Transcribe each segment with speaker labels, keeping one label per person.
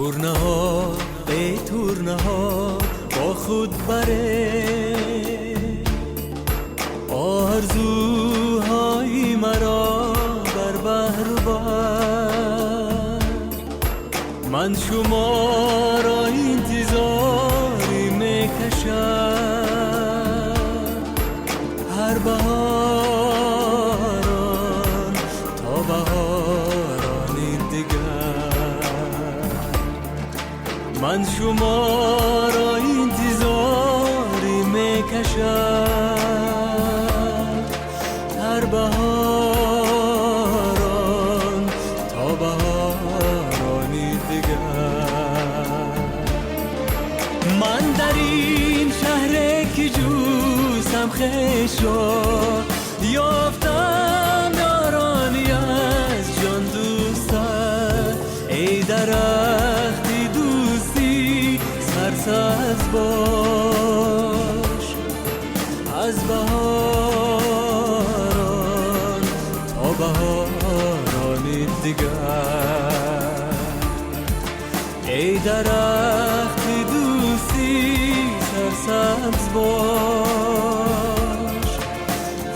Speaker 1: Турнаҳо, эй турнаҳо, бо худ баред орзуҳои маро бар баҳру бар. Ман шуморо интизорӣ мекашам ҳар баҳорон то баҳорони дигар. Ман шуморо интизорӣ мекашам ҳар баҳорон то баҳорони дигар. Ман дар ин шаҳре ки ҷустам хешро, ёфтам ёрони аз ҷон дӯстат. Эй дарахти дӯстӣ, сарсабз бош аз баҳорон то баҳорони дигар. Эй дарахти дӯстӣ, сарсабз бош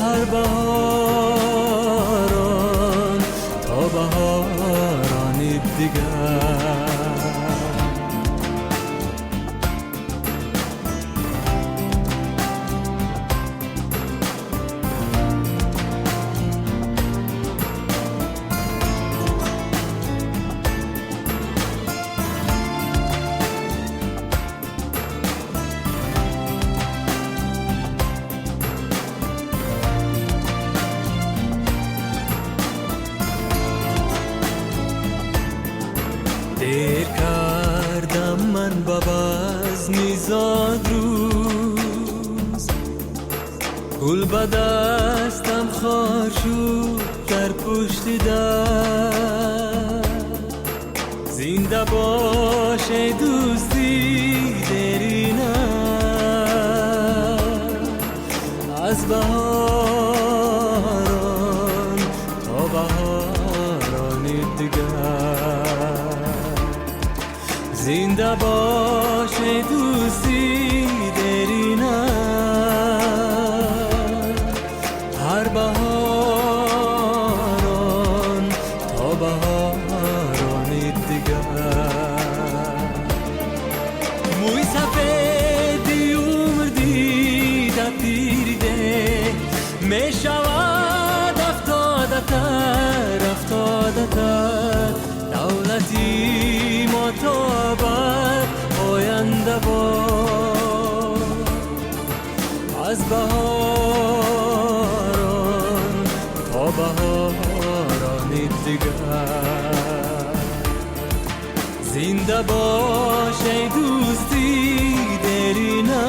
Speaker 1: ҳар баҳорон то баҳорони дигар. Дер кардам ман ба базми зодрӯз, гул ба дастам хор шуд дар пушти дар. Зинда бош, эй дӯсти дерина, аз баҳорон то баҳорони дигар. Зинда бош, эй дӯсти дерина, ҳар баҳорон то баҳорони дигар. Мӯи сафеди умр дида пириде мешавад афтодатар, афтодатар. Давлати мо то абад поянда бод аз баҳорон то баҳорони дигар. Зинда бош, эй дӯсти дерина,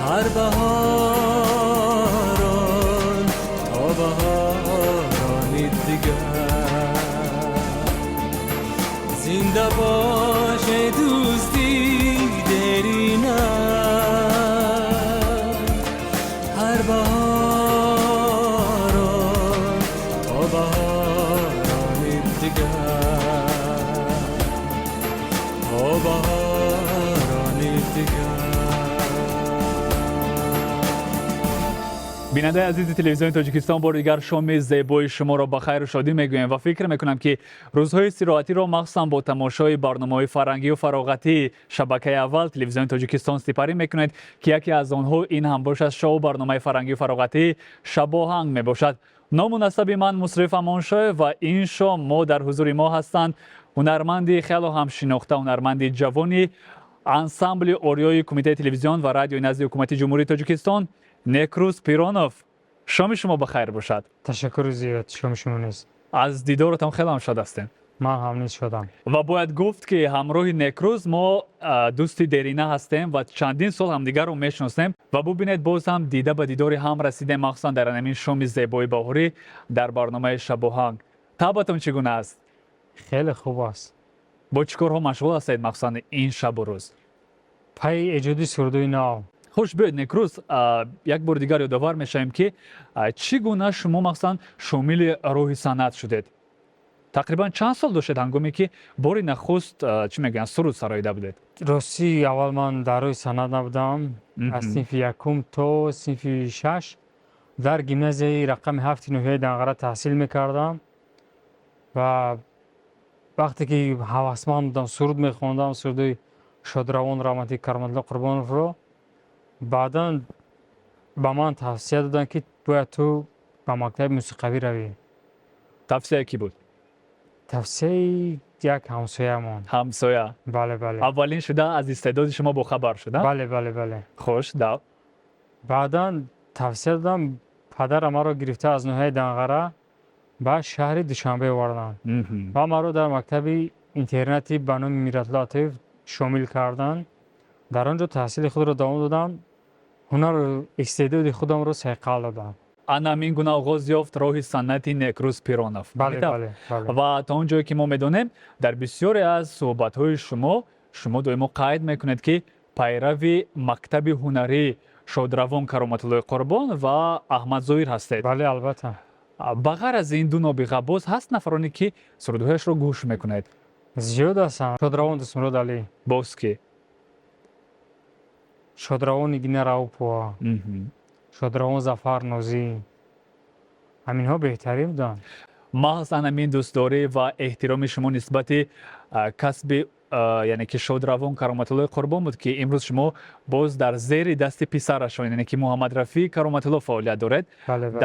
Speaker 1: ҳар баҳорон то баҳорони дигар. Зинда бош, эй дӯсти дерина, ҳар баҳорон то баҳорони дигар, то баҳорони дигар.
Speaker 2: Бинандаи азизи Телевизиони Тоҷикистон, бори дигар шоми зебои шуморо ба хайру шодӣ мегӯем ва фикр мекунам, ки рӯзҳои истироҳатиро махсусан бо тамошои барномаҳои фарҳангию фароғатии шабакаи аввал, Телевизиони Тоҷикистон, сипарӣ мекунед, ки яке аз онҳо ин ҳам бошад шоу барномаи фарҳангию фароғатии «Шабоҳанг» мебошад. Ному насаби ман Мусриф Амоншоев ва ин шом мо дар ҳузури мо ҳастанд ҳунарманди хело ҳам шинохта, ҳунарманди ҷавони ансамбли ориёи Кумитаи телевизион ва радиои назди Ҳукумати Ҷумҳурии Тоҷикистон Некрӯз Пиронов. Шоми шумо ба хайр бошад.
Speaker 3: Ташаккури зиёд, шоми шумо низ.
Speaker 2: Аз дидоротон хеле ҳам шод ҳастем.
Speaker 3: Ман ҳам низ шодам.
Speaker 2: Ва бояд гуфт, ки ҳамроҳи Некрӯз мо дӯсти дерина ҳастем ва чандин сол ҳамдигарро мешиносем ва бубинед, боз ҳам дида ба дидори ҳам расидем, махсусан дар ҳамин шоми зебои баҳорӣ дар барномаи «Шабоҳанг». Табъатон чӣ гуна аст?
Speaker 3: Хеле хуб аст.
Speaker 2: Бо чӣ корҳо машғул ҳастед, махсусан ин шабу рӯз?
Speaker 3: Пайи эҷоди сурудои нав.
Speaker 2: Хуш биёед, Некрӯз. Як бори дигар ёдовар мешавем, ки чӣ гуна шумо махсусан шомили роҳи санъат шудед. Тақрибан чанд сол доштед, ҳангоме ки бори нахуст, чӣ мегӯянд, суруд сароида будед?
Speaker 3: Ростӣ, аввал ман дар рӯи санъат набудам. Аз синфи якум то синфи шаш дар гимназияи рақами ҳафти ноҳияи Данғара таҳсил мекардам ва вақте ки ҳавасманд будам, суруд мехондам, сурудои шодравон раҳматӣ Кароматулло Қурбоновро. Баъдан ба ман тавсия доданд, ки бояд ту ба мактаби мусиқавӣ равӣ.
Speaker 2: Тавсияи кӣ буд?
Speaker 3: Тавсияи як ҳамсоямон.
Speaker 2: Ҳамсоя?
Speaker 3: Бале.
Speaker 2: Аввалин шуда аз истеъдоди шумо бохабар шуда?
Speaker 3: Бале.
Speaker 2: Хуш, да.
Speaker 3: Баъдан тавсия додам, падарам маро гирифта аз ноҳияи Данғара ба шаҳри Душанбе оварданд ва маро дар мактаби интернати ба номи Миратулло Атоев шомил карданд. Дар он ҷо таҳсили худро давом додам, ҳунару истеъдоди худамро сайқал додам.
Speaker 2: Ана ҳамин гуна оғоз ёфт роҳи санъати Некрӯз Пиронов.
Speaker 3: Бале.
Speaker 2: Ва то он ҷое ки мо медонем, дар бисёре аз суҳбатҳои шумо шумо доимо қайд мекунед, ки пайрави мактаби ҳунарии шодравон Кароматуллои Қурбон ва Аҳмад Зоҳир ҳастед.
Speaker 3: Бале, албатта.
Speaker 2: Ба ғайр аз ин ду нобиға боз ҳаст нафароне, ки сурудҳояшро гӯш мекунед?
Speaker 3: Зиёд ҳастанд. Шодравон Дӯстмурод Алӣ.
Speaker 2: Боз ки?
Speaker 3: Шодравон Нигина Раупова, шодравон Зафар Нозӣ. Ҳаминҳо беҳтарин буданд.
Speaker 2: Маҳз анамин дӯстдорӣ ва эҳтироми шумо нисбати касби, яъне ки шодравон Кароматуллои Қурбон буд, ки имрӯз шумо боз дар зери дасти писарашон, яъне ки Муҳаммадрафиъ Кароматулло, фаъолият доред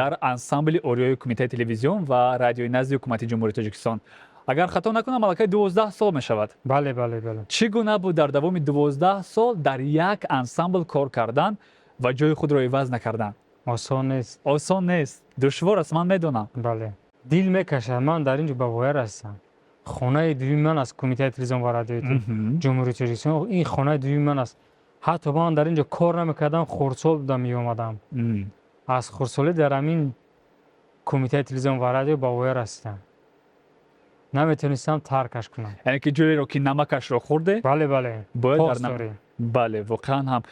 Speaker 2: дар ансамбли ориёи Кумитаи телевизион ва радиои назди Ҳукумати Ҷумҳурии Тоҷикистон. Агар хато накунам, аллакай 12 сол мешавад.
Speaker 3: Бале.
Speaker 2: Чӣ гуна буд дар давоми 12 сол дар як ансамбл кор кардан ва ҷои худро иваз накардан?
Speaker 3: Осон нест.
Speaker 2: Осон нест, душвор аст, ман медонам.
Speaker 3: Бале, дил мекашад. Ман дар ин ҷо ба воя расидам. Хонаи дуюми ман аст Кумитаи телевизион ва радиои Ҷумҳурии Тоҷикистон. Ин хонаи дуюми ман аст. Ҳатто ман дар ин ҷо кор намекардам, хурдсол будам, меомадам. Аз хурдсолӣ дар ҳамин Кумитаи телевизион ва радио ба воя расидам, наметонистам таркаш кунам.
Speaker 2: Яъне ки ҷоеро ки намакашро хӯрде,
Speaker 3: Бале.
Speaker 2: бояд дар
Speaker 3: Посдорӣ.
Speaker 2: Бале, воқеан ҳам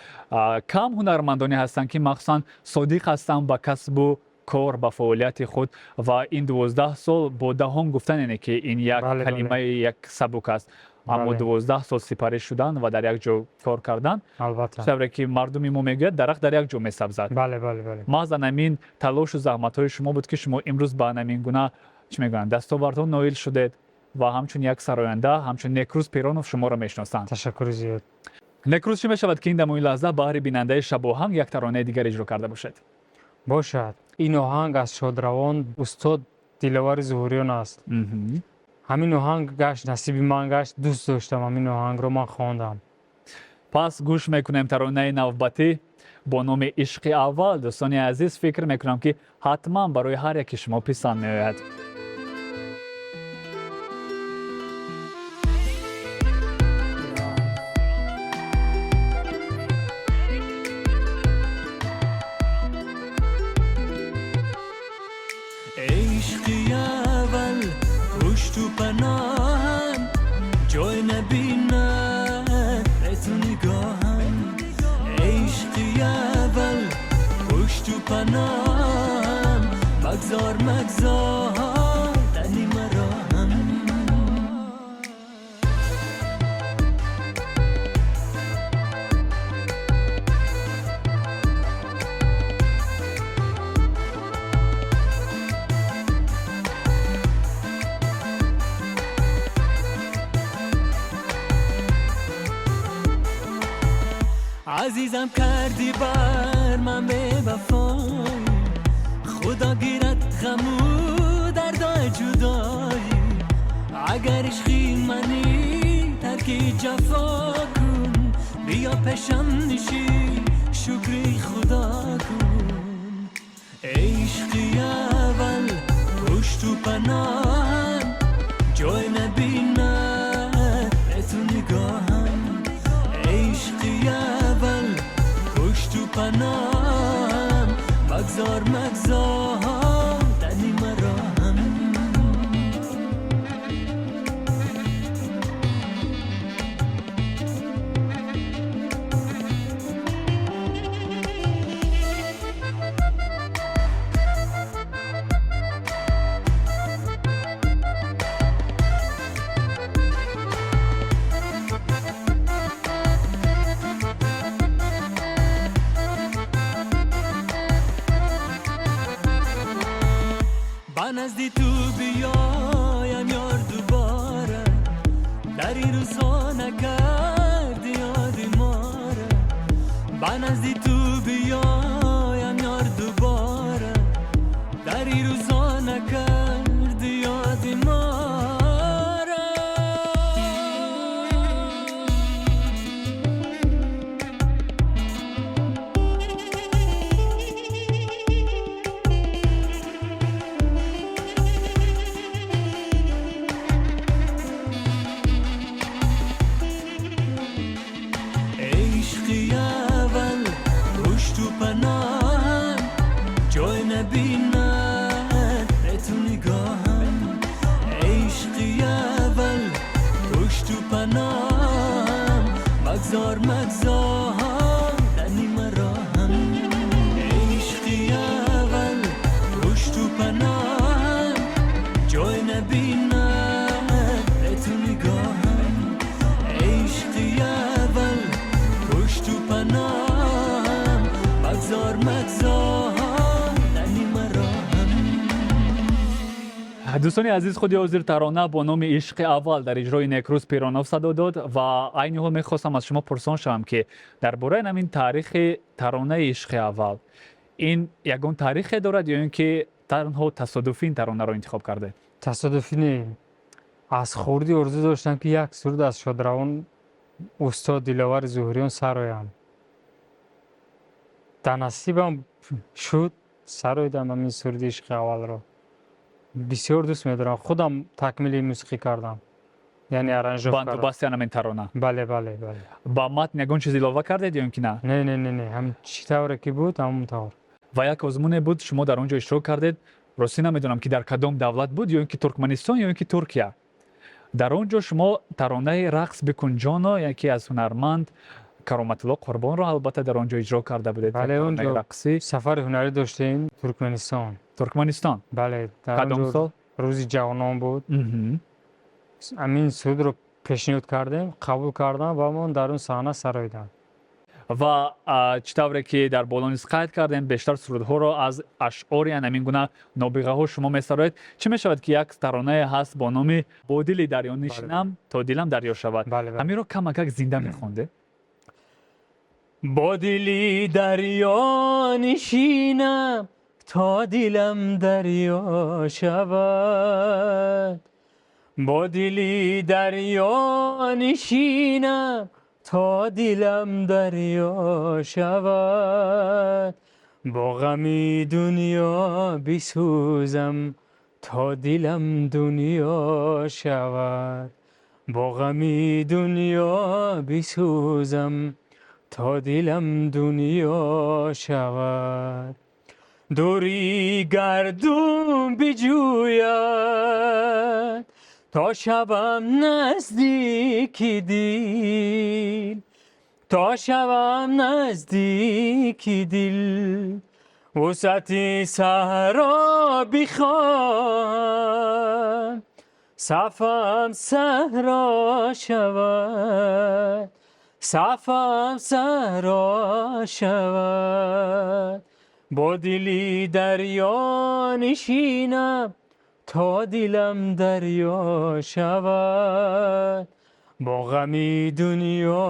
Speaker 2: кам ҳунармандоне ҳастанд, ки махсусан содиқ ҳастанд ба касбу кор, ба фаъолияти худ ва ин 12 сол бо даҳон гуфтан, яъне ки ин як калимаи як сабук аст, аммо 12 сол сипарӣ шудан ва дар як ҷо кор кардан, тавре ки мардуми мо мегӯяд, дарахт дар як ҷо месабзад.
Speaker 3: бале бале бале
Speaker 2: Маҳз анамин талошу заҳматҳои шумо буд, ки шумо имрӯз ба анамин гуна, чӣ мегӯянд, дастовардҳо ноил шудед ва ҳамчун як сароянда, ҳамчун Некрӯз Пиронов шуморо мешиносанд.
Speaker 3: Ташаккури зиёд.
Speaker 2: Некрӯз, чӣ мешавад, ки ин дамои лаҳза баҳри бинандаи шабоҳанг як таронаи дигар иҷро карда бошед?
Speaker 3: Бошад. Ин оҳанг аз шодравон устод Диловари Зуҳуриён аст. Ҳамин оҳанг гашт, насиби ман гашт, дӯст доштам ҳамин оҳангро, ман хондам.
Speaker 2: Пас гӯш мекунем таронаи навбатӣ бо номи «Ишқи аввал». Дӯстони азиз, фикр мекунам, ки ҳатман барои ҳар яки шумо писанд меояд.
Speaker 1: Ишқи аввал пушту паноҳам, ҷой набинад бе ту нигоҳам. Ишқи аввал пушту паноҳам, магзор, магзор дар нимароҳам. Азизам, кардӣ бар ман бевафоӣ, худо гирад ғаму дардои ҷудоӣ. Агар ишқи манӣ, тарки ҷафо кун, биё пешам нишӣ, шукри худо кун. Ишқи аввал пушту паноҳам, ҷой набинад бе ту нигоҳам. Ишқи аввал пушту паноҳам, магзор, магзор дар нимароҳам. Ба назди ту биёям, ёр, дубора. Дар ин рӯзҳо накарди ёди мора. Ба назди ту биёям, ёр, дубора. Дар ин рӯзҳо накарди ёди мора. Ишқи аввал, пушту паноҳам, ҷой набинад бе ту нигоҳам. Ишқи аввал, пушту паноҳам, магзор, магзор дар нима роҳам. Ишқи аввал, пушту паноҳам, ҷой набинад бе ту нигоҳам. Ишқи аввал, пушту паноҳам, магзор, магзор дар нима роҳам.
Speaker 2: Дӯстони азиз, худи ҳозир тарона бо номи «Ишқи аввал» дар иҷрои Некрӯз Пиронов садо дод ва айни ҳол мехостам аз шумо пурсон шавам, ки дар бораи ҳамин таърихи таронаи «Ишқи аввал», ин ягон таърихе дорад ё ин ки танҳо тасодуфӣ ин таронаро интихоб кардед?
Speaker 3: Тасодуфӣ не. Аз хурдӣ орзу доштам, ки як суруд аз шодравон устод Диловари Зуҳуриён сароям. Дар насибам шуд, сароидам ҳамин суруди «Ишқи аввалро». Бисёр дӯст медорам. Худам такмили мусиқӣ кардам, яъне аранжировка.
Speaker 2: Бандубасти ҳамин тарона?
Speaker 3: Бале.
Speaker 2: Ба матн ягон чиз илова кардед ё ин ки на?
Speaker 3: Не, ҳам чӣ тавре ки буд, ҳамон тавр.
Speaker 2: Ва як озмуне буд, шумо дар он ҷо иштирок кардед. Ростӣ намедонам, ки дар кадом давлат буд, ё ин ки Туркманистон, ё ин ки Туркия. Дар он ҷо шумо таронаи «Рақс бикун ҷоно», яке аз ҳунарманд Кароматулло Қурбонро, албатта, дар он ҷо иҷро карда будед.
Speaker 3: Бале, он
Speaker 2: таронаи
Speaker 3: ҷо
Speaker 2: рақсӣ.
Speaker 3: Сафари ҳунарӣ доштем, Туркманистон.
Speaker 2: Туркманистон.
Speaker 3: Бале, дар он
Speaker 2: Кадом
Speaker 3: ҷо
Speaker 2: сол?
Speaker 3: Рӯзи ҷавонон буд. Ҳамин сурудро пешниҳод кардем, қабул кардам ва мон дар он саҳна сароидам.
Speaker 2: Ва чӣ тавре ки дар боло низ қайд кардем, бештар сурудҳоро аз ашъори ҳамин гуна нобиғаҳо шумо месароед. Чӣ мешавад, ки як таронае ҳаст бо номи «Бо дили дарё нишинам, то дилам дарё шавад»?
Speaker 3: Бале.
Speaker 2: Ҳаминро камакак зинда мехондед?
Speaker 3: Бо дили дарё нишинам, то дилам дарё шавад. Бо дили дарё нишинам, то дилам дарё шавад. Бо ғами дунё бисӯзам, то дилам дунё шавад. Бо ғами дунё бисӯзам, то дилам дунё шавад. Дури гардун биҷӯяд, то шавам наздики дил, то шавам наздики дил. Вусъати саҳро бихоҳам, сафам саҳро шавад, сафам саҳро шавад. Бо дили дарё нишинам, то дилам дарё шавад. Бо ғами дунё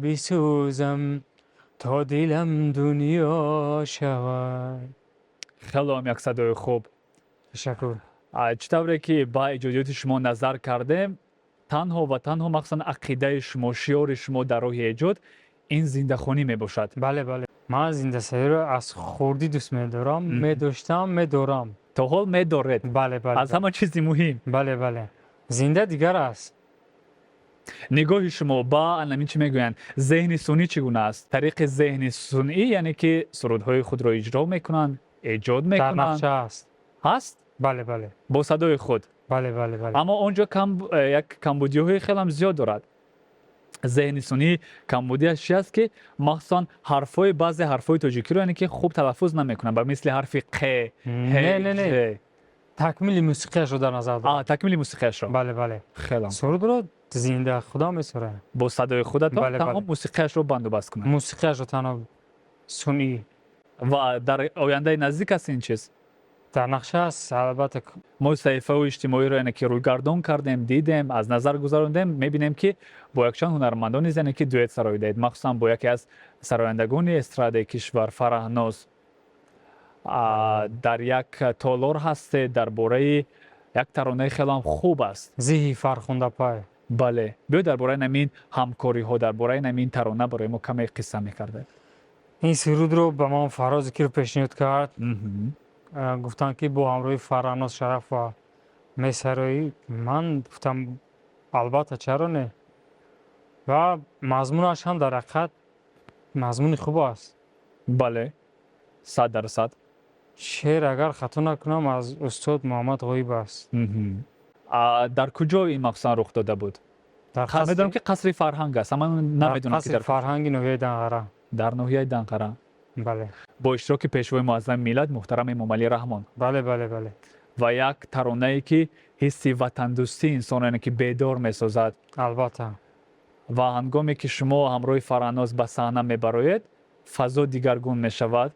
Speaker 3: бисӯзам, то дилам дунё шавад.
Speaker 2: Хелоам як садои хуб.
Speaker 3: Ташаккур.
Speaker 2: Чӣ тавре ки ба эҷодиёти шумо назар кардем, танҳо ва танҳо, махсусан ақидаи шумо, шиёри шумо дар роҳи эҷод ин зиндахонӣ мебошад.
Speaker 3: Бале, ман зиндасариро аз хурдӣ дӯст медорам, медоштам, медорам.
Speaker 2: То ҳол медоред?
Speaker 3: Бале.
Speaker 2: Аз ҳама чизи муҳим.
Speaker 3: Бале, зинда дигар аст.
Speaker 2: Нигоҳи шумо ба анамин, чӣ мегӯянд, зеҳни сунъӣ чӣ гуна аст? Тариқи зеҳни сунъӣ, яъне ки сурудҳои худро иҷро мекунанд, эҷод
Speaker 3: Дар
Speaker 2: мекунанд.
Speaker 3: нақша аст.
Speaker 2: Ҳаст?
Speaker 3: Бале.
Speaker 2: Бо садои худ?
Speaker 3: Бале.
Speaker 2: Аммо он ҷо як камбудиҳои хелам зиёд дорад зеҳни сунъӣ. Камбудиаш чи аст, ки махсусан ҳарфҳои, баъзе ҳарфҳои тоҷикиро, яъне ки хуб талаффуз намекунанд, ба мисли ҳарфи қ, ҳ.
Speaker 3: Не, не, не.
Speaker 2: Ж.
Speaker 3: Такмили мусиқияшро дар назар дорам.
Speaker 2: Такмили мусиқияшро.
Speaker 3: Бале.
Speaker 2: Хелам.
Speaker 3: Сурудро зинда худам месароям.
Speaker 2: Бо садои худатон?
Speaker 3: Бале.
Speaker 2: Танҳо
Speaker 3: Бале.
Speaker 2: мусиқияшро бандубаст кунад?
Speaker 3: Мусиқияшро танҳо, сунъӣ.
Speaker 2: Ва дар ояндаи наздик аст ин чиз?
Speaker 3: Дар нақша аст, албатта.
Speaker 2: Мо саҳифаҳои иҷтимоиро, яъне ки рӯйгардон кардем, дидем, аз назар гузарондем, мебинем, ки бо якчанд ҳунармандон низ, яъне ки дуэт сароидаед, махсусан бо яке аз сарояндагони эстрадаи кишвар, Фараҳноз. Дар як толор ҳастед, дар бораи як таронаи хелам хуб аст.
Speaker 3: Зиҳи фархундапай.
Speaker 2: Бале, биё, дар бораи намин ҳамкориҳо, дар бораи намин тарона барои мо каме қисса мекардед.
Speaker 3: Ин сурудро ба ман Фарроз Зикиров пешниҳод кард. Гуфтанд, ки бо ҳамроҳи Фарҳноз Шарафова месароӣ. Ман гуфтам, албатта, чаро не? Ва мазмунаш ҳам дар ҳақиқат мазмуни хуб аст.
Speaker 2: Бале, 100%.
Speaker 3: Шеър, агар хато накунам, аз устод Муҳаммад Ғоиб аст.
Speaker 2: Дар куҷо ин махсусан рух дода буд? Медонам, ки қасри фарҳанг аст, аммо намедонам ки
Speaker 3: дар фарҳанги ноҳияи Данғара.
Speaker 2: Дар ноҳияи Данғара.
Speaker 3: Бале.
Speaker 2: Бо иштироки пешвои муаззами миллат, муҳтарам Эмомалӣ Раҳмон.
Speaker 3: Бале, бале, бале.
Speaker 2: Ва як таронае, ки ҳисси ватандӯстии инсонро, яъне ки бедор месозад.
Speaker 3: Албатта.
Speaker 2: Ва ҳангоме ки шумо ҳамроҳи Фарҳноз ба саҳна мебароед, фазо дигаргун мешавад.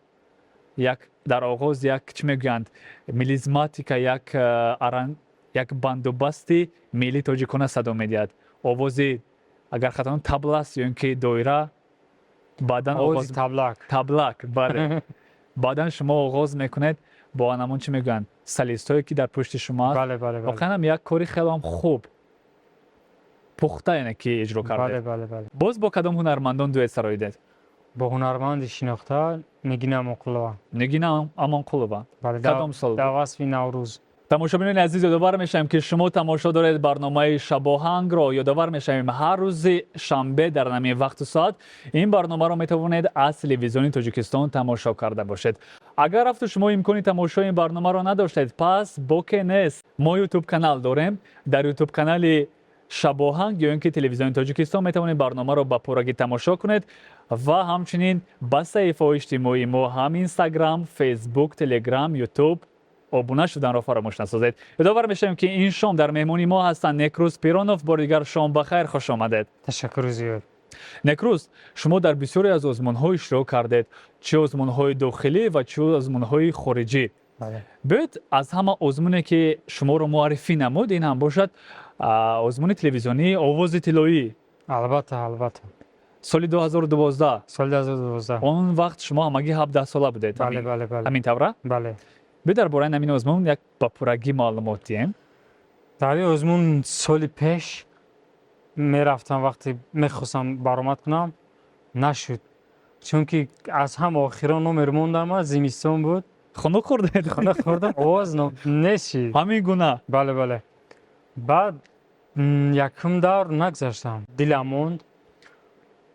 Speaker 2: Як дар оғоз як, чӣ мегӯянд, мелизматика, як як бандубасти миллии тоҷикона садо медиҳад, овози, агар хато табла аст ё ин ки доира, баъдан
Speaker 3: оғози таблак.
Speaker 2: Таблак, бале. Баъдан шумо оғоз мекунед бо анамон, чӣ мегӯянд, солистҳое, ки дар пушти шумо аст.
Speaker 3: Бале, бале.
Speaker 2: Воқеан ҳам як кори хелам хуб, пухта, яъне ки иҷро кардед.
Speaker 3: Бале, бале.
Speaker 2: Боз бо кадом ҳунармандон дуэт сароидед?
Speaker 3: Бо ҳунарманди шинохта Нигина Амонқулова.
Speaker 2: Нигина Амонқулова. Кадом сол?
Speaker 3: Дар васфи Наврӯз.
Speaker 2: Тамошобинони азиз, ёдовар мешавем, ки шумо тамошо доред барномаи Шабоҳангро. Ёдовар мешавем, ҳар рӯзи шанбе дар ҳамин вақту соат ин барномаро метавонед аз Телевизиони Тоҷикистон тамошо карда бошед. Агар рафту шумо имкони тамошои ин барномаро надоштед, пас боке нест, мо Ютуб канал дорем. Дар Ютуб канали Шабоҳанг ё ин ки Телевизиони Тоҷикистон метавонед барномаро ба пуррагӣ тамошо кунед ва ҳамчунин ба саҳифаҳои иҷтимоии мо, ҳам Инстаграм, Фейсбук, Телеграм, Ютуб, обуна шуданро фаромӯш насозед. Ёдовар мешавем, ки ин шом дар меҳмони мо ҳастанд Некрӯз Пиронов. Бори дигар шом ба хайр, хуш омадед.
Speaker 3: Ташаккури зиёд.
Speaker 2: Некрӯз, шумо дар бисёре аз озмунҳо иштирок кардед, чӣ озмунҳои дохилӣ ва чӣ озмунҳои хориҷӣ. Биёед, аз ҳама озмуне, ки шуморо муаррифӣ намуд, ин ҳам бошад озмуни телевизионии Овози тиллоӣ.
Speaker 3: Албатта, албатта.
Speaker 2: Соли 2012.
Speaker 3: Соли 2012.
Speaker 2: Он вақт шумо ҳамагӣ 17 сола будед.
Speaker 3: Бале, бале, бале.
Speaker 2: Ҳамин тавра?
Speaker 3: Бале.
Speaker 2: Биё, дар бораи ҳамин озмун як ба пуррагӣ маълумот диҳем.
Speaker 3: Дар ин озмун соли пеш мерафтам, вақте мехостам баромад кунам, нашуд, чунки аз ҳама охирон номер мондам. Зимистон буд.
Speaker 2: Хунук хӯрдед?
Speaker 3: Хунук хӯрдам, овоз нешид.
Speaker 2: Ҳамин гуна?
Speaker 3: Бале, бале. Баъд якум давр нагузаштам, дилам монд,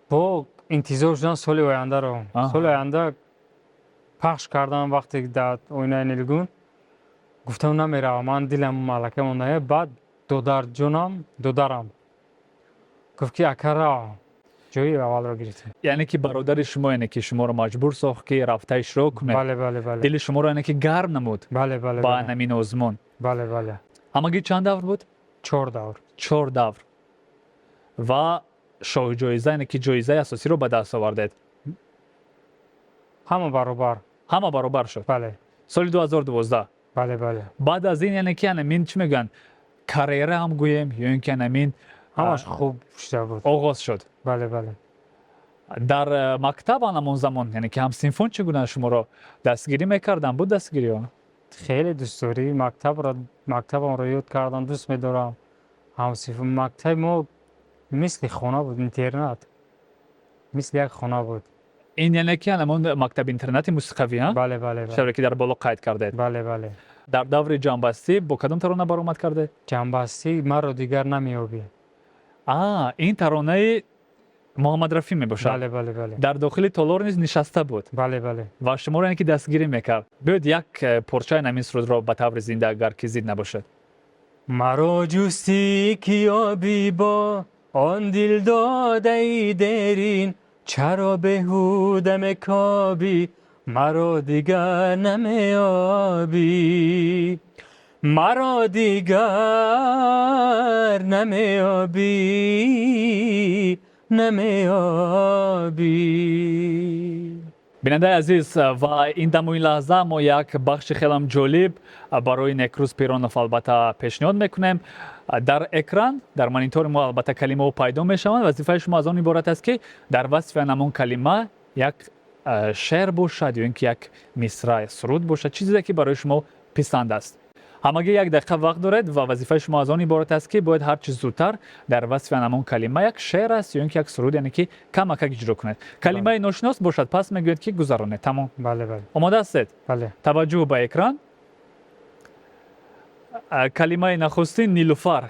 Speaker 3: бо интизор шудам соли ояндаро. Соли оянда пахш кардам, вақте дар оинаи нилгун гуфтам, намеравам, ман дилам малака монда. Баъд додарҷонам, додарам гуфт, ки ака, рав, ҷои аввалро гирифтем.
Speaker 2: Яъне ки бародари шумо, яъне ки шуморо маҷбур сохт, ки рафта иштирок кунед.
Speaker 3: Бале, бале, бале.
Speaker 2: Дили шуморо, яъне ки гарм намуд.
Speaker 3: Бале, бале.
Speaker 2: Ба ҳамин озмун.
Speaker 3: Бале, бале.
Speaker 2: Ҳамагӣ чанд давр буд?
Speaker 3: Чор давр.
Speaker 2: Чор давр ва шоҳҷоиза, яъне ки ҷоизаи асосиро ба даст овардед.
Speaker 3: Ҳама баробар.
Speaker 2: Ҳама баробар шуд.
Speaker 3: Бале.
Speaker 2: Соли 2012.
Speaker 3: Бале, бале.
Speaker 2: Баъд аз ин, яъне ки анамин, чӣ мегӯянд, карьера ҳам гӯем ё ин ки анамин
Speaker 3: Ҳамаш хуб шуда буд.
Speaker 2: Оғоз шуд.
Speaker 3: Бале, бале.
Speaker 2: Дар мактаб анамон замон, яъне ки ҳамсинфон чӣ гуна шуморо дастгирӣ мекарданд? Буд дастгириҳо?
Speaker 3: Хеле дӯстдорӣ. Мактабро, мактабамро ёд кардам, дӯст медорам. Ҳамсинф, мактаби мо мисли хона буд, интернат мисли як хона буд.
Speaker 2: Ин, яъне ки анамон мактаби интернати мусиқавӣ, а?
Speaker 3: Бале, бале.
Speaker 2: Шавре ки дар боло қайд кардед.
Speaker 3: Бале, бале.
Speaker 2: Дар даври ҷамъбастӣ бо кадом тарона баромад кардед?
Speaker 3: Ҷамъбастӣ «Маро дигар намеёбӣ».
Speaker 2: А, ин таронаи Муҳаммад Рафӣ мебошад.
Speaker 3: Бале, бале, бале.
Speaker 2: Дар дохили толор низ нишаста буд.
Speaker 3: Бале, бале.
Speaker 2: Ва шуморо, яъне ки дастгирӣ мекард. Биёед, як порчаи намин сурудро ба таври зинда, агар ки зид набошад.
Speaker 3: Маро ҷустӣ, ки ёбӣ бо он дил додаи дерин, чаро беҳуда мекобӣ, маро дигар намеёбӣ, маро дигар намеёбӣ, намеёбӣ.
Speaker 2: Бинандаи азиз, ва ин даму ин лаҳза мо як бахши хелам ҷолиб барои Некрӯз Пиронов албатта пешниҳод мекунем. Дар экран, дар монитори мо албатта калимаҳо пайдо мешаванд. Вазифаи шумо аз он иборат аст, ки дар васфи ҳамон калима як шеър бошад ё ин ки як мисра суруд бошад, чизе ки барои шумо писанд аст. Ҳамагӣ як дақиқа вақт доред ва вазифаи шумо аз он иборат аст, ки бояд ҳарчи зудтар дар васфи ҳамон калима як шеър аст ё ин ки як суруд, яъне ки камакак иҷро кунед. Калимаи ношинос бошад, пас мегӯяд, ки гузаронед. Тамом.
Speaker 3: Бале, бале.
Speaker 2: Омода ҳастед?
Speaker 3: Бале.
Speaker 2: Таваҷҷӯҳ ба экран. Калимаи нахустин: Нилуфар.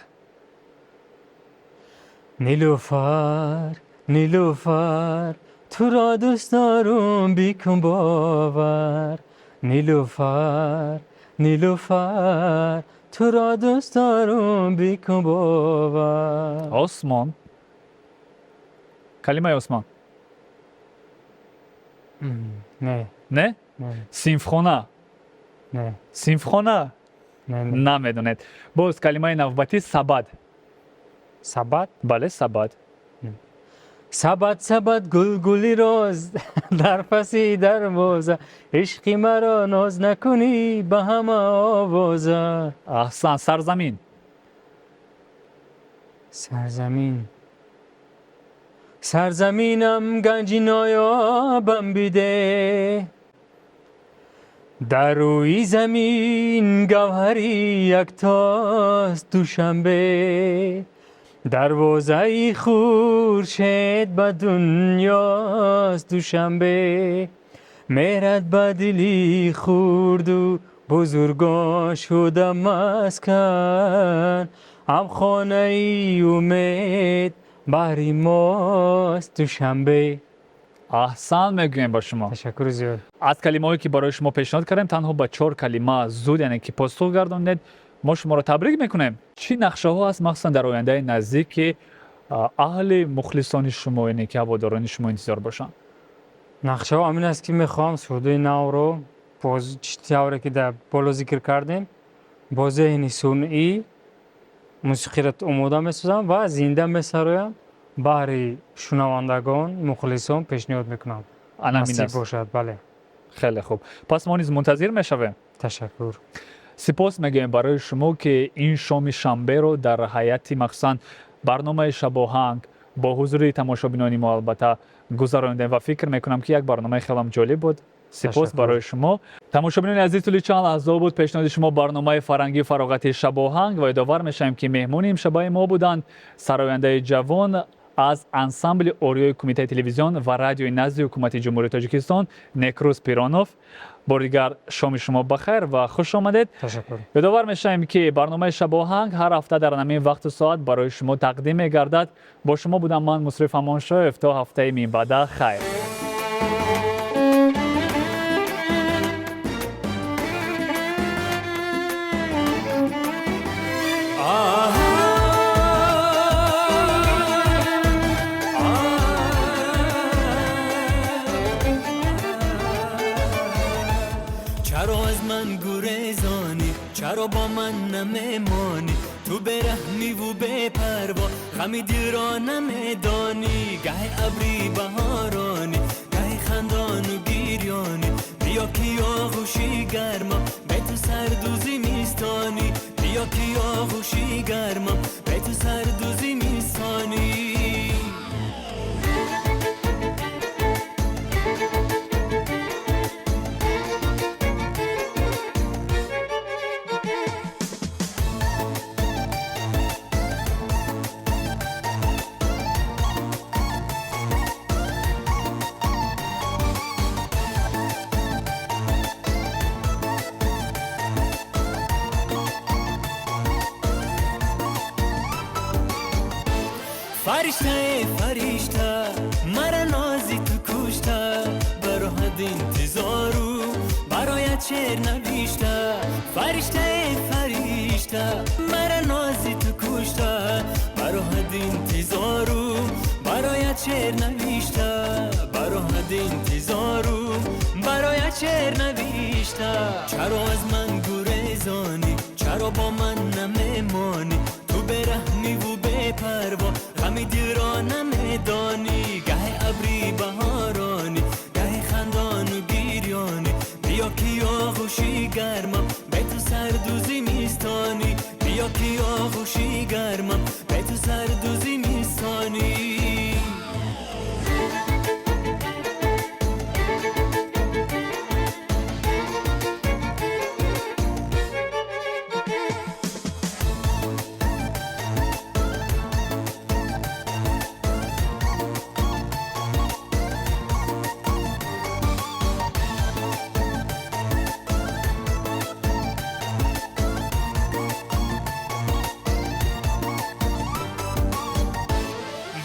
Speaker 3: Нилуфар, Нилуфар, туро дӯст дорум, бикун бовар. Нилуфар, Нилуфар, туро дӯст дорум, бикун бовар.
Speaker 2: Осмон. Калимаи осмон.
Speaker 3: Не.
Speaker 2: Не?
Speaker 3: Не.
Speaker 2: Синфхона.
Speaker 3: Не.
Speaker 2: Синфхона.
Speaker 3: Не, не.
Speaker 2: Намедонед. Боз калимаи навбатӣ: сабад.
Speaker 3: Сабад?
Speaker 2: Бале, сабад.
Speaker 3: Сабад, сабад, гул, гули роз, дар паси дарвоза, ишқи маро ноз накунӣ, ба ҳама овоза.
Speaker 2: Аҳсан. Сарзамин.
Speaker 3: Сарзамин. Сарзаминам, ганҷи ноёбам биде, дар рӯи замин гавҳари яктост Душанбе, дарвозаи хуршед ба дунёст Душанбе, меҳрат ба дили хурду бузургон шуда маскан, ҳамхонаи умед баҳри мост Душанбе.
Speaker 2: Аҳсан мегӯем ба шумо.
Speaker 3: Ташаккури зиёд.
Speaker 2: Аз калимаҳое ки барои шумо пешниҳод кардем, танҳо ба чор калима зуд, яъне ки посух гардондед. Мо шуморо табрик мекунем. Чӣ нақшаҳо аст, махсусан дар ояндаи наздик, ки аҳли мухлисони шумо, яъне ки ҳаводорони шумо интизор бошанд?
Speaker 3: Нақшаҳо ҳамин аст, ки мехоҳам сурудои навро, боз чӣ тавре ки дар боло зикр кардем, бо зеҳни сунъӣ мусиқиро омода месозам ва зинда месароям, баҳри шунавандагон, мухлисон пешниҳод мекунам.
Speaker 2: Ана ҳамин
Speaker 3: насиб
Speaker 2: аст.
Speaker 3: Бошад, бале.
Speaker 2: Хеле хуб, пас мо низ мунтазир мешавем.
Speaker 3: Ташаккур.
Speaker 2: Сипос мегӯем барои шумо, ки ин шоми шанберо дар ҳайати махсусан барномаи Шабоҳанг бо ҳузури тамошобинони мо албатта гузаронидем ва фикр мекунам, ки як барномаи хелам ҷолиб буд. Сипос
Speaker 3: Ташаккур.
Speaker 2: барои шумо. Тамошобинони азиз, тӯли чанд лаҳзаҳо буд пешниҳоди шумо барномаи фарҳангию фароғати Шабоҳанг ва ёдовар мешавем, ки меҳмони имшабаи мо буданд сарояндаи ҷавон аз ансамбли Ориёи Кумитаи телевизион ва радиои назди Ҳукумати Ҷумҳурии Тоҷикистон Некрӯз Пиронов. Бори дигар шоми шумо бахайр ва хуш омадед.
Speaker 3: Ташаккур.
Speaker 2: Ёдовар мешавем, ки барномаи Шабоҳанг ҳар ҳафта дар ҳамин вақту соат барои шумо тақдим мегардад. Бо шумо будам ман, Мусриф Амоншоев. То ҳафтаи минбаъда хайр.
Speaker 1: Чаро аз ман гурезонӣ, чаро бо ман намемонӣ? Ту бераҳмиву бепарво, ғами дилро намедонӣ. Гаҳи абри баҳоронӣ, гаҳи хандону гирёнӣ. Биё ки оғӯши гармам, бе ту сарду зимистонӣ. Биё ки оғӯши гармам, бе ту сарду зимистонӣ. Фариштае, фаришта, мара нози ту кушта, бароҳад интизору бароят шеър навишта. Фариштае, фаришта, мара нози ту кушта, бароҳад интизору бароят шеър навишта. Бароҳад интизору бароят шеър навишта. Чаро аз ман гурезонӣ, чаро бо ман намемонӣ? Ту бераҳмиву бепарво, ғами дилро намедонӣ. Гаҳи абри баҳоронӣ, гаҳи хандону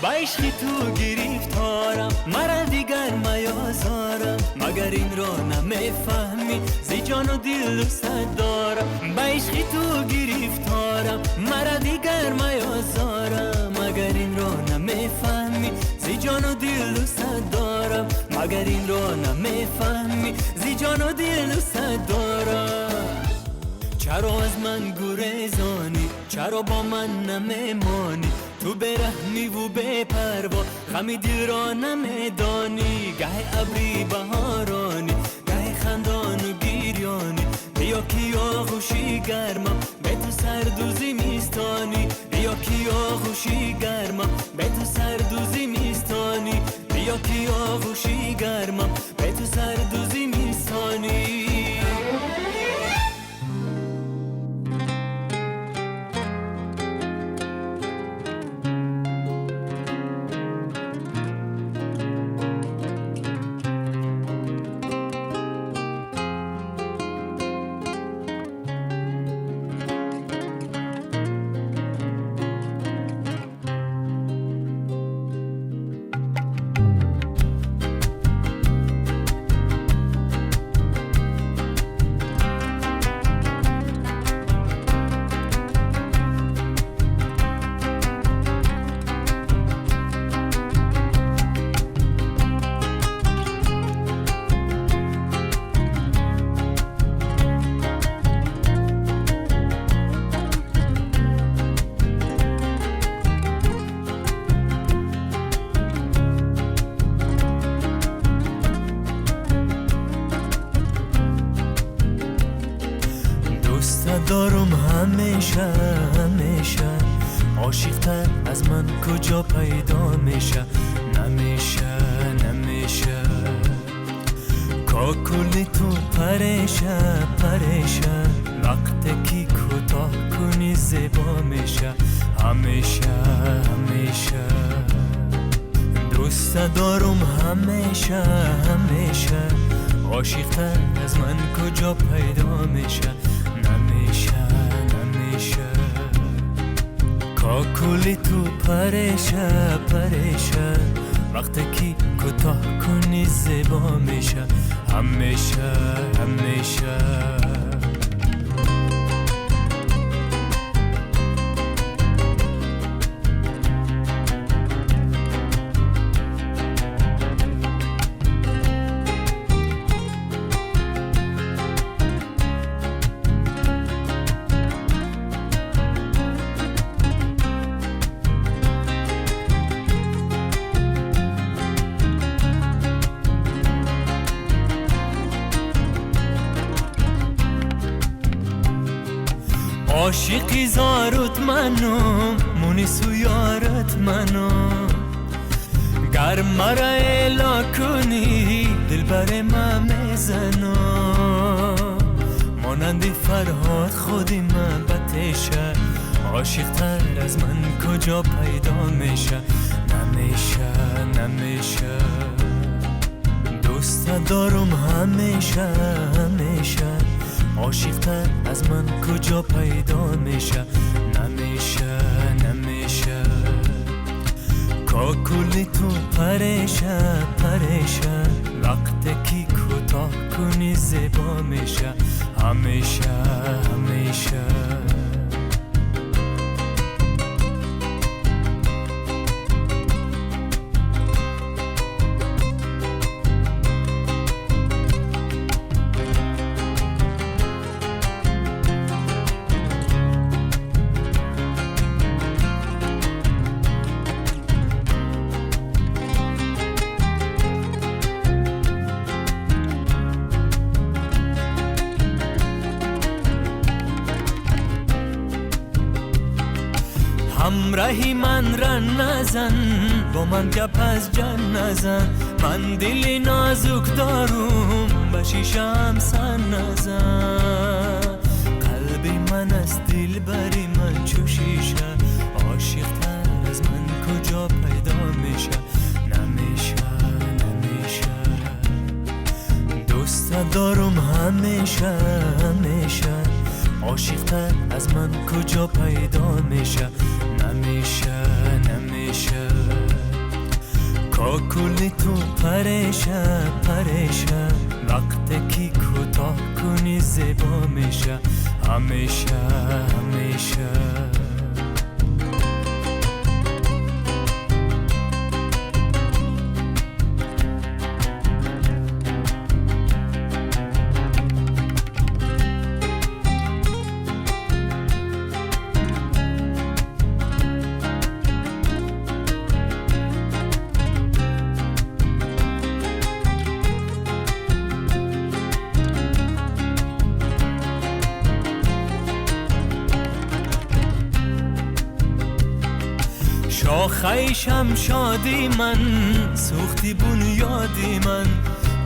Speaker 1: Ба ишқи ту гирифторам, мара дигар маёзорам, магар инро намефаҳмӣ, зи ҷону дил дӯстат дорам. Ба ишқи ту гирифторам, мара дигар маёзорам, магар инро намефаҳмӣ, зи ҷону дил дӯстат дорам, магар инро намефаҳмӣ, зи ҷону дил дӯстат дорам. Чаро аз ман гурезонӣ, чаро бо ман намемонӣ, ту бераҳмиву бепарво ғами дилро намедонӣ. Гаҳи абри баҳоронӣ, гаҳи хандону гирёнӣ, биё ки оғӯши гармам бе ту сарду зимистонӣ, биё ки оғӯши гармам бе ту сарду зимистонӣ, биё ки оғӯши гармам бе ту сарду зимистонӣ. Дорум ҳамеша ҳамеша, ошиқтар аз ман куҷо пайдо меша, намеша намеша. Кокули ту пареша пареша, вақте ки кӯтоҳ кунӣ зебо меша, ҳамеша ҳамеша. Дӯста дорум ҳамеша ҳамеша, ошиқтар аз ман куҷо пайдо меша, намеша намеша. Кокули ту пареша пареша, вақте ки кӯтоҳ кунӣ зебо меша, ҳамеша ҳамеша. Ошиқи зорут манум, мунису ёрат манум, гар мара эъло кунӣ дилбари ман мезанам. Монанди Фарҳод худи ман ба теша, ошиқтар аз ман куҷо пайдо меша, намеша намеша. Дӯста дорум ҳамеша ҳамеша, ошиқтар аз ман куҷо пайдо меша, намеша намеша. Кокули ту пареша пареша, вақте ки кӯтоҳ кунӣ зебо меша, ҳамеша ҳамеша. Ҳамраҳи ман ран назан, бо ман гап аз ҷан назан, ман дили нозук дорум, ба шишаам сан назан. Қалби ман аст дилбари ман чу шиша, ошиқтар аз ман куҷо пайдо меша, намеша намеша. Дӯста дорум ҳамеша ҳамеша, ошиқтар аз ман куҷо пайдо меша, намеша намеша. کاکل تو پریشه پریشه، وقتی که کوتاه کنی زیبا میشه همیشه همیشه. شاخه شمشادی من سوختی بنیادی من،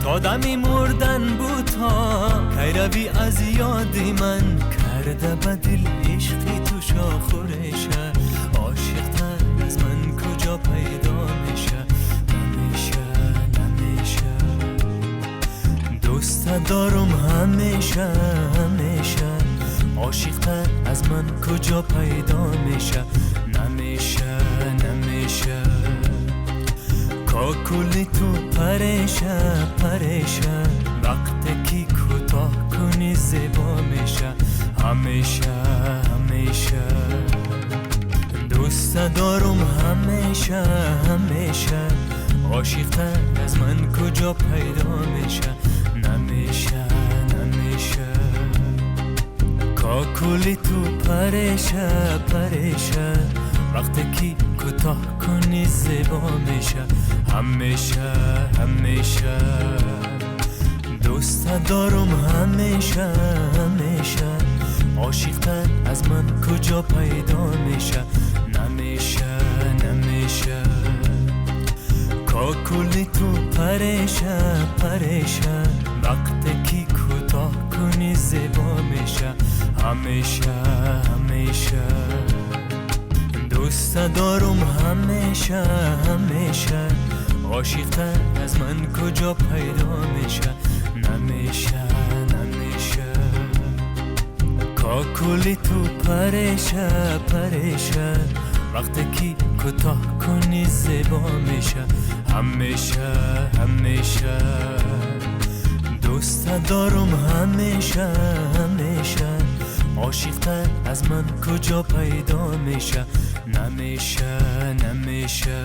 Speaker 1: تا دمی مردن بود تا پیروی از یادی من. کرده به دل عشقی تو شاخ و ریشه، عاشق‌تر از من کجا پیدا میشه؟ نمیشه نمیشه. دوست دارم همیشه همیشه، عاشق‌تر از من کجا پیدا میشه؟ نمیشه نمیشه. کاکل تو پریشه پریشه، وقتی که کوتاه کنی زیبا میشه همیشه همیشه. دوست دارم همیشه همیشه، عاشق‌تر از من کجا پیدا میشه؟ نمیشه نمیشه. کاکل تو پریشه پریشه، وقتی که کوتاه کنی زیبا میشه همیشه همیشه. دوست دارم همیشه همیشه، عاشق‌تر از من کجا پیدا میشه؟ نمیشه نمیشه. کاکل تو پریشه پریشه، وقتی که کوتاه کنی زیبا میشه همیشه همیشه. دوست دارم همیشه همیشه، عاشق‌تر از من کجا پیدا میشه؟ نمیشه نمیشه. کاکل تو پریشه پریشه، وقتی که کوتاه کنی زیبا میشه همیشه همیشه. دوست دارم همیشه همیشه، عاشق‌تر از من کجا پیدا میشه؟ نمیشه نمیشه.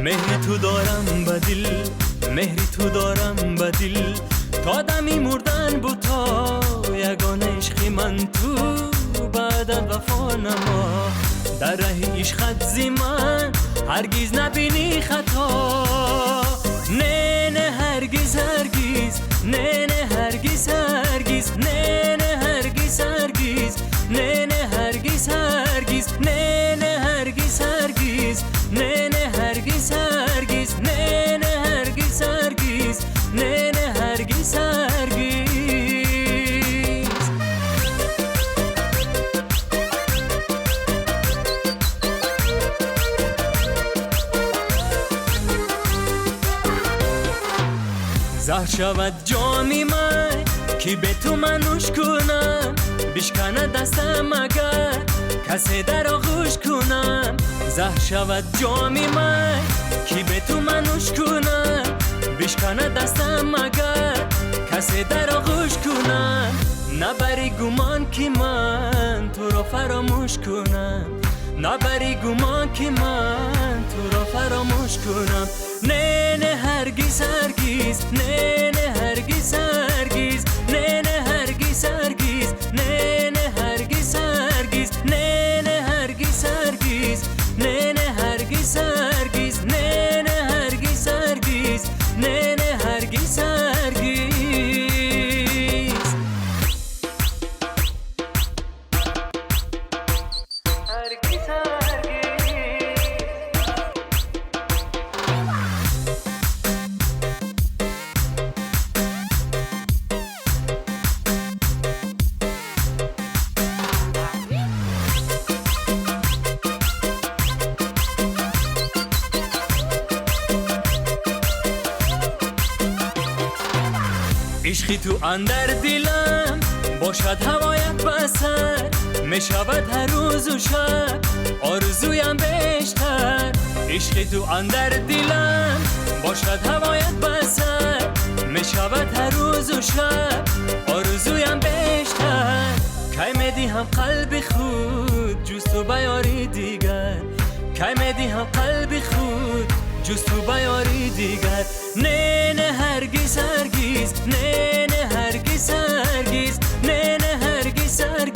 Speaker 1: مهری تو دارم به دل، مهری تو دارم به دل، تا دمی مردن بود تا یگان عشقی من تو بعد وفا نما. در ره عشقت زی من هرگز نبینی خطا، نه نه هرگز هرگز، نه نه هرگز هرگز، نه نه هرگز هرگز، نه نه هرگز هرگز، نه نه هرگز هرگز، نه نه هرگز هرگز، نه نه هرگز هرگز، نه نه هرگز هرگز. زهر شود جامی من که به تو من نوش کنم، بشکند دستم اگر کسی در آغوش کنم. زهر شود جامی من که به تو من نوش کنم، بشکند دستم اگر کسی در آغوش کنم. نبری گمان که من تو را فراموش کنم، نبری گمان که من تو را فراموش کنم. نه نه هرگز هرگز، نه نه هرگز هرگز، نه نه هرگز هرگز، نه نه هرگز هرگز، نه نه هرگز هرگز، نه نه هرگز هرگز، نه نه هرگز هرگز، نه نه هرگز هرگز. هرگز هرگز. Ишқи ту андар дилам бошад, ҳавоят ба сар мешавад ҳар рӯзу шаб орзуям бештар. Ишқи ту андар дилам бошад, ҳавоят ба сар мешавад ҳар рӯзу шаб орзуям бештар. Кай медиҳам қалби худ ҷуз ту ба ёри дигар? Кай медиҳам қалби худ ҷуз ту ба ёри дигар? Не, не, ҳаргиз, ҳаргиз, не, не, ҳаргиз, ҳаргиз, не, не, ҳаргиз, ҳаргиз.